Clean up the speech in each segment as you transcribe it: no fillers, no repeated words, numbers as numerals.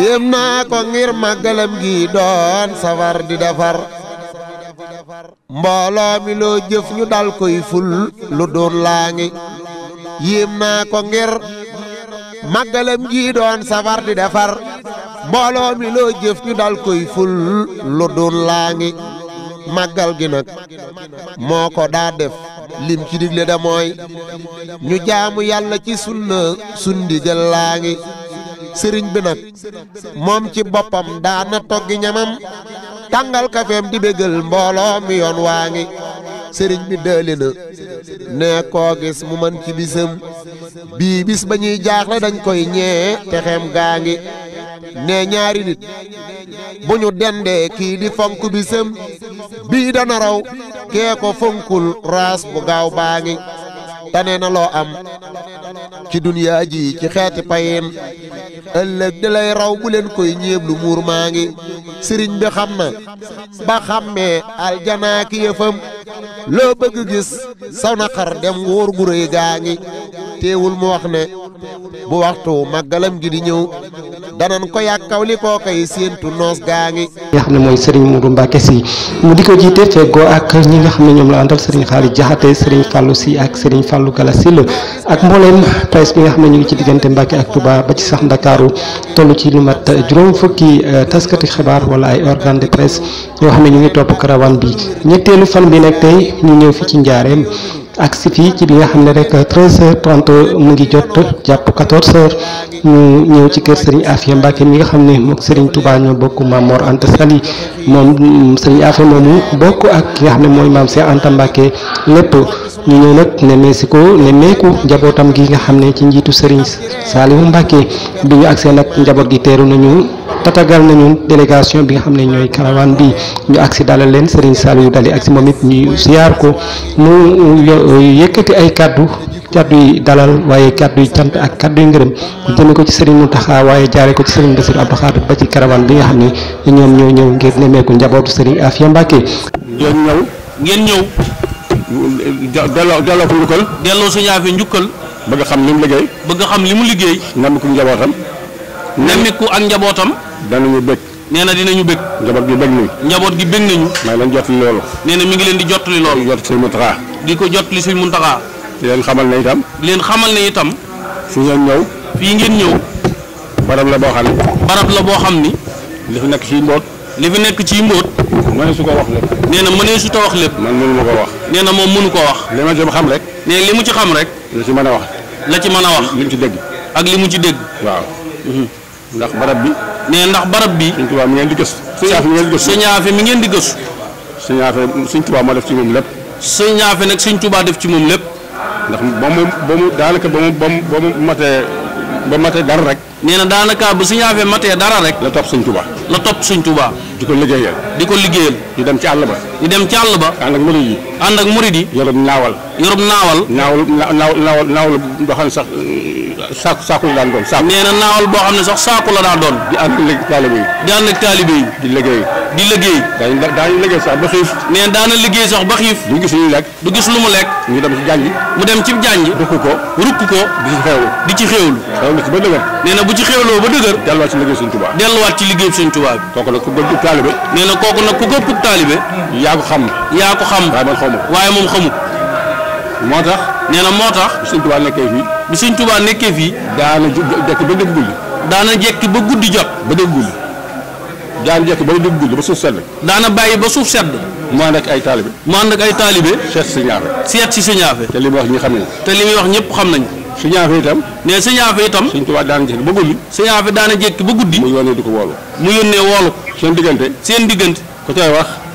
yéem naa ko ngir màggalam gi doon safar di defar mbooloo mi loo jëf ñu dal koy ful lu doon laa ngi yéem naa ko ngir màggalam gi doon safar di defar mbooloo mi loo jëf ñu dal koy ful lu doon laa ngi màggal gi nag moo ko daa def lim ci digle da mooy ñu jaamu yàlla ci sunna sundigal laa ngi sëriñ bi nag moom ci boppam daana toggi ñamam tàngal kafeem di bégal mbooloo mi yoon waa ngi sëriñ bi dëli na ne koo gis mu man ci bisam bii bis ba ñuy jaaxle dañ koy ñee te xem gaa ngi ne ñaari nit bu ñu dendee kii di fonk bisam bii dana raw kee ko fonkul raas bu gaaw baa ngi tane na loo am ci duniyaa ji ci xeeti payin ëllëg di lay raw bu leen koy ñeeblu muur maa ngi sëriñ bi xam na ba xàmmee aljanaa ki yëfam loo bëgg gis saw na xar dem wóor gu rëy gaa ngi teewul mu wax ne bu waxtu màggalam gi di ñëw danan ko yàkkaw li koo koy séentu noos gaa ngi nga xam ne mooy Serigne Modou Mbacke Sy mu di ko jiite feggoo ak ñi nga xam ne ñoom la àndal Serigne Xaali Jaxate Serigne Fallou Sy ak Serigne Fallou Gala Sylla ak mbooleem presse bi nga xam ne ñu ngi ci diggante Mbacke ak Touba ba ci sax Ndakaaru toll ci lu mat juróom fukki taskati xibaar wala ay organe de presse yoo xam ne ñu ngi topp caravane bi ñetteelu fan bi nag tey ñu ñëw fi ci njaareem ak si fii ci bi nga xam ne rek 13h30 mu ngi jot jàpp 14h ñu ñëw ci kër Serigne Affiyah Mbacke mi nga xam ne moom Serigne Touba ñoo bokk Maam Mor Anta Sali moom Serigne Affiyah moomu bokk ak ki nga xam ne mooy Maam Cheikh Anta Mbacke lépp ñu ñëw nag nemmeeku njabootam gi nga xam ne ci njiitu Serigne Saliou Mbacke bi ñu agsee nag njaboot gi teeru nañu tatagal nañu délégation bi nga xam ne ñooy caravane bi ñu agsi dalal leen Serigne Saliou dali agsi moom it ñu siyaar ko mu yëkkati ay kaddu yi dalal waaye kaddu yi cant ak kaddu yi ngërëm jëme ko ci Serigne Mountakha waaye jaare ko ci Serigne Bassirou Abdou Khadre ba ci caravane bi nga xam ne ñoom ñoo ñëw ngir nemmeeku njabootu Serigne Affiyah Mbacke. ngeen ñëw delloo ko njukkal. delloo Serigne Affiyah njukkal. bëgg xam li mu liggéey. bëgg xam li mu liggéey. nemmiku njabootam. nemmiku ak njabootam. danañu bëgg. nee na dinañu bëgg. njaboot gi bëgg nañu. njaboot gi bëgg nañu. maa ngi leen jottali loolu. nee na mi ngi leen di jottali loolu. jot Serigne Mountakha. di ko jottali Serigne Mountakha. di leen xamal ne itam. di leen xamal ne itam. fi ngeen ñëw. fii ngeen ñëw. barab la boo xam ne. barab la boo xam ni. li fi nekk ci mbóot. li fi nekk ci mbóot. mënee su ko wax lépp. nee na mënee su ta wax lépp. man mënu ma ko wax. nee na moom mënu ko wax. li ma ci xam rek. nee li mu ci xam rek. la ci mën a wax. la ci mën a wax. li mu ci dégg. ak li mu ci dégg. waaw. ndax barab bi. nee ndax barab bi. Sëñ Tuubaa mi ngeen di gëstu. Sëñ Affiyah mi ngeen di gëstu. Sëñ Affiyah Sëñ Tuubaa moo def ci moom lépp. Sëñ Affiyah nag Sëñ Tuubaa def ci moom lépp. ndax ba mu daanaka ba mu matee dara rek. nee na daanaka bu Sëñ Affiyah matee dara rek. la topp Sëñ Tuubaa. la topp Sëñ Tuubaa. di ko liggéeyal. di ko liggéeyal. di dem ci àll ba. di dem ci àll ba. ànd ak murid yi. ànd ak murid yi. yorub naawal. naawal boo xam ne sax saaku la daan doon. saaku nee na naawal boo xam ne sax saaku la daan doon. di ànd ak taalibe yi. di ànd ak taalibe yi. di liggéey. di liggéey. daañu liggéey sax ba xiif. nee na daana liggéey sax ba xiif. du gis lu mu lekk. du gis lu mu lekk. ñu dem ci jànj. mu dem ci jànj. rukk ko. di ci xewlu. ba dëgër. nee na bu ci xewloo ba dëgër. delluwaat ci liggéey Sëñ Tuubaa bi. kooku nag ku gëpp taalibe. nee na kooku nag ku gëpp taalibe. yaa ko xam. waaye moom xamut. moo tax. nee na moo tax. bi Sëñ Tuubaa nekkee fii. daana jekki ba dégg guddi. daana jekki ba guddi jot. ba dégg guddi. daana jekki ba dégg guddi ba suuf sedd. daana bàyyi ba suuf sedd. mu ànd ak ay taalibe. seet si Sëñ Affiyah. te li muy wax ñi xam nañ. te li muy wax ñëpp xam nañ. Sëñ Affiyah itam. nee Sëñ Affiyah itam. Sëñ Tuubaa daana jekki ba guddi. Sëñ Affiyah daana jekki ba guddi. mu yónnee di ko woolu. mu yónnee woolu ko. seen diggante. ku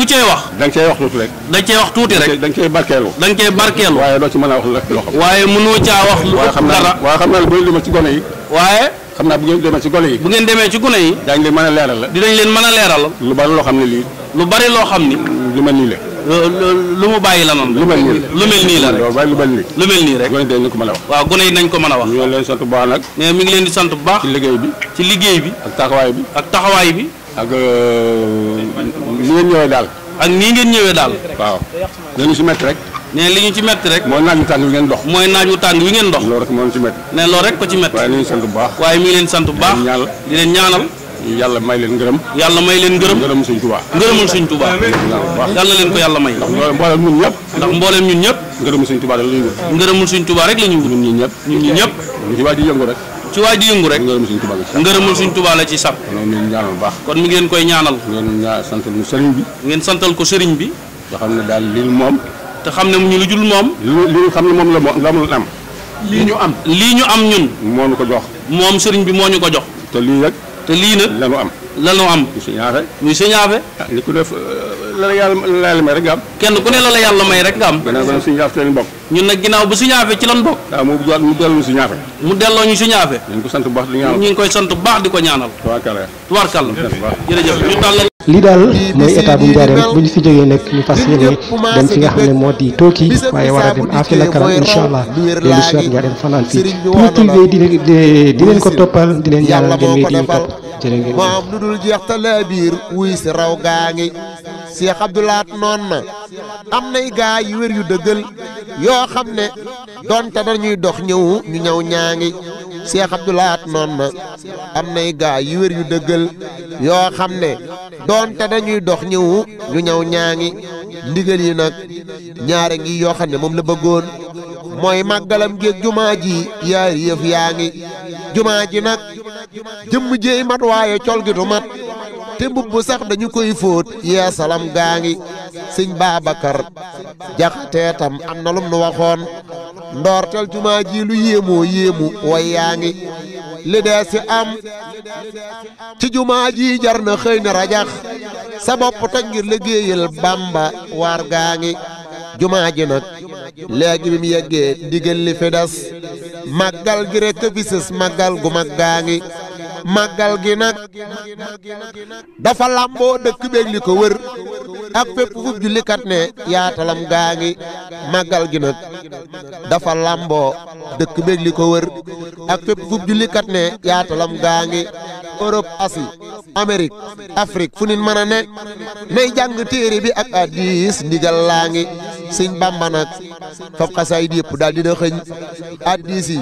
cay wax. da nga cay wax tuuti rek. da nga cay wax tuuti rek. da nga cay barkeelu. waaye doo ci mën a wax loo xam. waaye mënoo caa wax lu ëpp dara. waaye xam naa ne bu ngeen demee ci gone yi. waaye. xam naa bu ngeen demee ci gone yi. bu ngeen demee ci gone yi. dinañ leen mën a leeral. lu bari loo xam ne lii. lu bari loo xam ni. lu mel nii la. lu mu bàyyi la noonu. lu mel nii la rek. lu mel nii rek. gone yi nañ ko mën a wax. waaw gone yi nañ ko mën a wax. ñu ngi leen sant bu baax nag. mais mi ngi leen di sant bu baax. ci liggéey bi. ak taxawaay bi. ak ni ngeen ñëwee daal. ak nii ngeen ñëwee daal. waaw li ñu ci métti rek. nee li ñu ci métti rek. mooy naaj wu tàng wi ngeen dox. loolu rek moo ñu ci métti. nee loolu rek ko ci métti. waaye mi ngi leen sant bu baax. di leen ñaanal. yàlla may leen ngërëm. yàlla may leen ngërëm. ngërëmul Sëñ Touba. ngërëmul Sëñ Touba. yàlla leen ko yàlla may. ndax mboolem ñun ñëpp. ndax mboolem ñun ñëpp. ngërëmul Sëñ Touba rek la ñuy wut. ngërëmul Sëñ Touba rek la ñuy wut. ñun ñii ñëpp. ñun ñii ñëpp. ci waay di yëngu rek. ci waay di yëngu rek. ngërëmul Sëñ Touba la ci sab. kon mi ngeen koy ñaanal. ngeen santal ñu sëriñ bi. ngeen santal ko sëriñ bi. te xam ne daal lii moom. te xam ne ñu lu jul moom. li xam ne moom la mu am. lii ñu am ñun. moo ñu ko jox. moom sëriñ bi moo ñu ko jox. te lii nag. te lii nag lanu am. muy sëñaafe. ni ku def la yàlla may rek nga am. kenn ku ne la yàlla may rek nga am. gannaaw ba sëñaafe ci lañ bokk. ñun nag ginnaaw bu sëñaafe ci lan bokk. waaw mu delloo ñu sëñaafe. mu delloo ñu sëñaafe. ñu ngi ko sant bu baax di ñaanal. ñu ngi koy sant bu baax di ko ñaanal. tubaarkàlla. jërëjëf ñu tàllal. lii daal mooy état bu Njaareem bu ñu fi jógee nag ñu fas yéene dem fi nga xam ne moo di Tooki waaye war a dem Affiyah Karam incha allah dellu si waat Njaareem fanaan fii Touba TV di leen ko toppal di leen ñaanal ngeen wéy di ñu topp jërë ngeen moo am lu dul jeex ta laa biir wuy si raw gaa ngi Cheikh Abdoulaat noon na am nay gaa yu wér yu dëggal yoo xam ne donte dañuy dox ñëw ñu ñëw ñaa ngi Cheikh Abdoulaat noon na am nay gaa yu wér yu dëggal yoo xam ne donte dañuy dox ñëw ñu ñëw ñaa ngi ndigal yi nag ñaare ngi yoo xam ne moom la bëggoon mooy màggalam géeg jumaa ji yaari yëf yaa ngi jumaa ji nag jëmm jéey mat waaye col gi du mat te mbubb sax dañu koy fóot yeesalam gaa ngi sëñ Babacar Jaxate tam am na lum nu waxoon ndoortel jumaa ji lu yéemoo yéemu way yaa ngi li dee si am ci jumaa ji jar na xëy na rajax sa bopp toj ngir liggéeyal Bamba waar gaa ngi jumaa ji nag léegi bi mu yeggee ndigal li fi des màggal gi rek fi sës màggal gu mag gaa ngi màggal gi nag dafa làmboo dëkk beeg li ko wër ak fépp fu jullikat ne yaatalam gaa ngi màggal gi nag dafa làmboo dëkk beeg li ko wër ak fépp fu jullikat ne yaatalam gaa ngi Europe Asie Amérique Afrique fu nit mën a ne nay jàng téere bi ak hadiis ndigal laa ngi sëñ Bamba nag fab xasaayid yëpp daal dina xëñ hadiis yi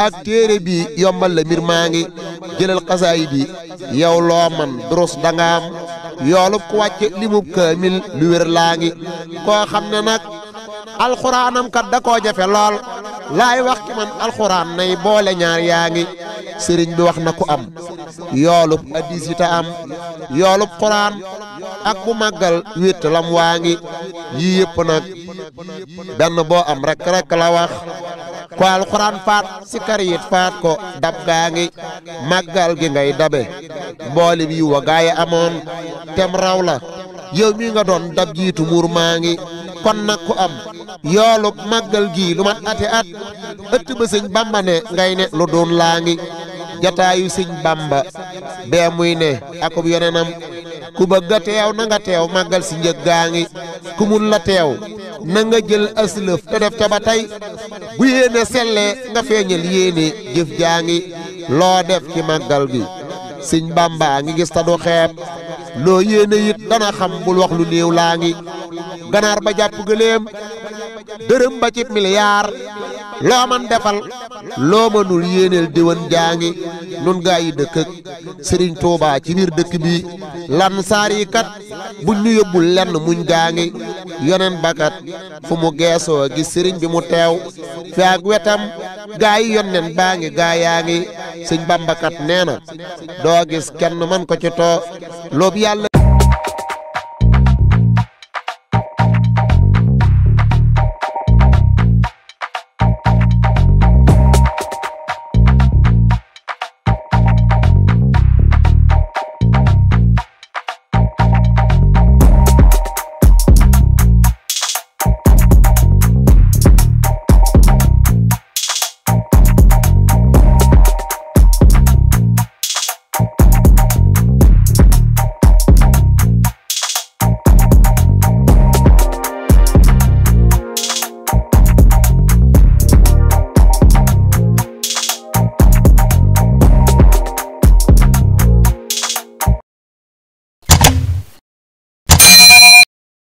ak téere bi yombal la mbir maa ngi jëlal xasaayid yi yow loo man durus dangaam yoolub ku wàcce limub kaamil lu wér laa ngi koo xam ne nag alxuraanam kat da koo jafe lool laay wax ki man alxuraan nay boole ñaar yaa ngi sëriñ bi wax na ku am yoolub hadiis yi ta am yoolub xuraan ak bu màggal wétt lam waa ngi yii yëpp nag benn boo am rek la wax ko alxuraan faat si kariyit faat ko dab gaa ngi màggal gi ngay dabe mboolem yi wa gaay amoon tem raw la yow mi nga doon dab jiitu muur maa ngi kon nag ku am yoolub màggal gi lu mat ati at ëtt ba sëñ Bamba ne ngay ne lu doon laa ngi jataayu sëñ Bamba bee muy ne akub yonenam ku bëgg a teew na nga teew màggal si njëg gaa ngi ku mun la teew na nga jël aslëf te def ca ba tey bu yéene sellee nga feeñal yéene jëf jaa ngi loo def ci màggal gi sëñ Bamba ngi gis ta du xeeb loo yéene it dana xam bul wax lu néew laa ngi ganaar ba jàpp gëléem dërëm ba ci miliyaar loo man defal loo mënul yéeneel déwén jaa ngi nun gaa yi dëkk ak Serigne Touba ci biir dëkk bi lan saar yi kat buñ ñu yóbbul lenn muñ gaa ngi yonen bakat fu mu geesoo gis Serigne bi mu teew fi ak wetam gaa yi yonen baa ngi gaa yaa ngi sëñ Bambakat nee na doo gis kenn man ko ci too loobu yàlla